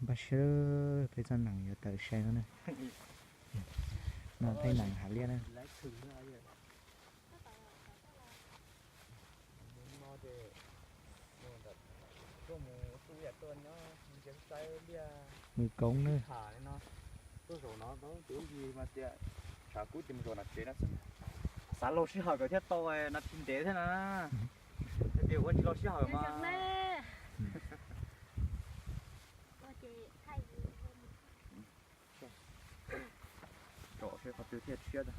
Npaj siab, peb txoj nees yuav tawm sai no na. No thaij nees hav liaj na. Mus koob na. Xav laug sij hawm kom thiaj tau nas this ntev thiab na. Tias ua tsis laug sij hawm mas. Tsom seb qhov twg thiaj tshiab tag.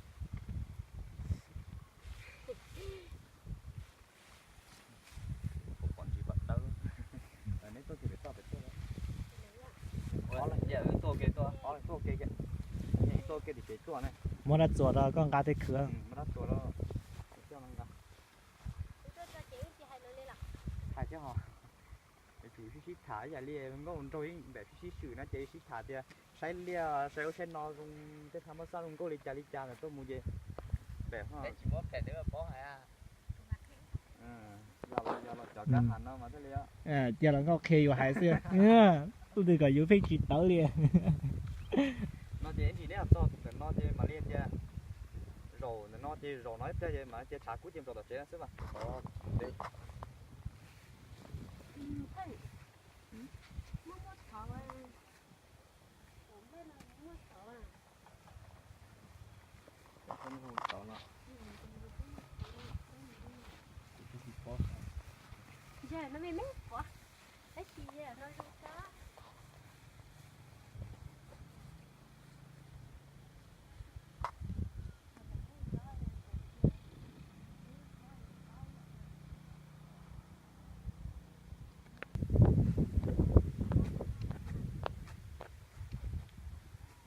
Pom ntsis pom tawb. Neb tuaj kiag pem toj pem tuaj. Ob leeg tuaj ke tuaj, ob leeg tuaj ke, tuaj ke tim tsev tuaj ne. Muab dab txuas rau koj nqa tej khwv. Muab dab txuas rau. Hais thiab ho. Tsum sib sib tham ib yam li nkauj nraug ib npem sib sib swm no ces sib tham tias saib liaj saib ub saib no zoo, tej qha muab xab zoo nkauj li cas li cas ntawm tuaj mus ces npem ho. Yog los cov kab has no mas thiaj li. Cia los nkauj qhia yus hais xwb. Ub twg kom yus pheej tsis tawv li. No ces ib ntsis neb txog ntawm no ces mam li tias zaum ntawm no ces zaum no ib pliag ces mam li tias tshav kub ces mus tom tsev no xwb mas.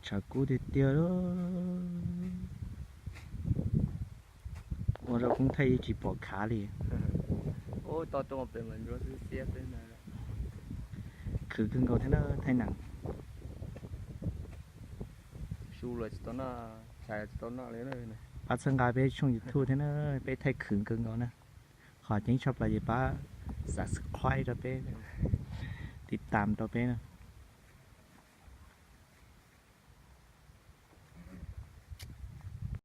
Tshav kub tiag tiag. Ua zaub koob thaij yeej tsis pom khav li. Khwv kawg nkaus thiab na thaij nees. Su los tsis tau noj, tshais tsis tau noj li. Pab txhawb nqa peb tshooj YouTube thiab na, peb thaij khwv kawg nkaus na. Qhov ceeb tshaj plaws ces pab subscribe rau peb, tiv tam rau peb na.